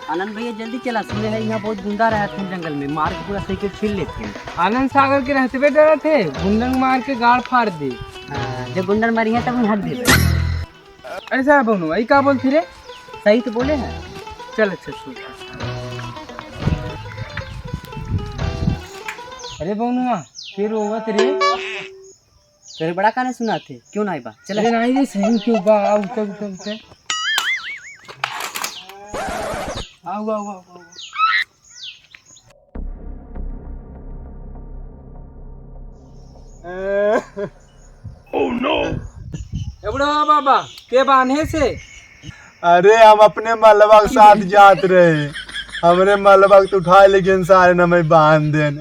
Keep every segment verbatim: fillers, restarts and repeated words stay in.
आनंद भैया, जल्दी चला, सुने हैं यहाँ बहुत गुंडा रहत हैं जंगल में, मार के पूरा साइकिल छीन लेत हैं। आनंद सागर के रहते डरत है, गुंडन मार के गाड़ फाड़ दे। हाँ, जब गुंडन मारी है तब हम हक दे। ऐसा है बउनो, यही का बोलते रे? सही तो बोले हैं। चल, अच्छा, सुन। अरे बउनुआ, फिर रोवत रे? तेरे बड़ा काने सुनाते, क्यों ना बा? चल। अरे नहीं रे, सही में क्यों बा? आ, उतर, उतर, उतर। आओ, आओ, आओ, आओ। Oh no! ए बुढ़वा बाबा, के बान्हे से? अरे, हम अपने मलबा के साथ जात रहे, हमरे मलबा के तो उठाए लेकिन सारे न मैं बांध देन।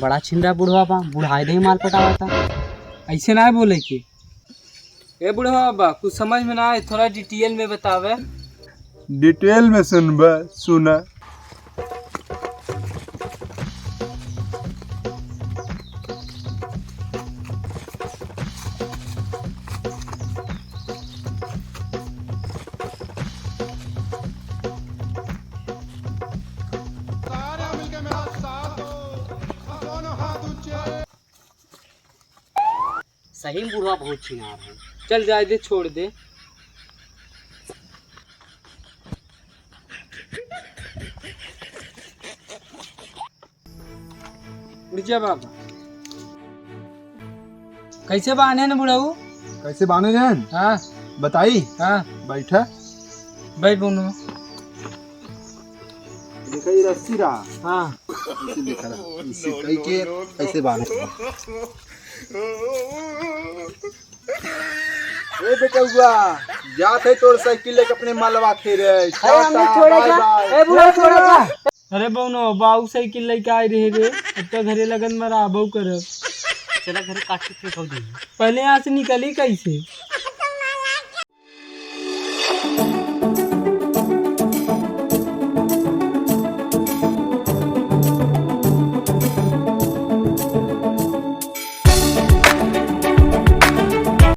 बड़ा छिंदा बुढ़वा बा, बुढ़ाए दे माल पटावा था। ऐसे ना बोले के। ए बुढ़वा बा, कुछ समझ में ना आए, थोड़ा डिटेल में बतावे। डिटेल में सुनबे, सुना। सारे मिलके मेरा साथ दो, दोनों हाथ ऊंचे। सही में बुढ़वा बहुत छिनार है। चल जाए दे, छोड़ दे। उठ जा बाबा। कैसे बान्हे न बुढ़ऊ? कैसे बान्हे रहन? हाँ। बताई? हाँ। बैठा। बैठ बउनो। देखा, ये रस्सी रहा। हाँ। इसे देखा रहा। इसे कही के ऐसे बांधे। ए बेटउआ, जात है तोर साइकिल लेके अपने मलबा खेरे। अरे, हमने टाटा, छोड़े बाय का? बाय। ए, बुढ़ा, छोड़े का? अरे बउनो, बाऊ साइकिल लेके आए रहे रे, अब तो घरे लगन में रहबो करब। चला घरे काट के फेंक दे। पहले यहाँ से निकली कैसे?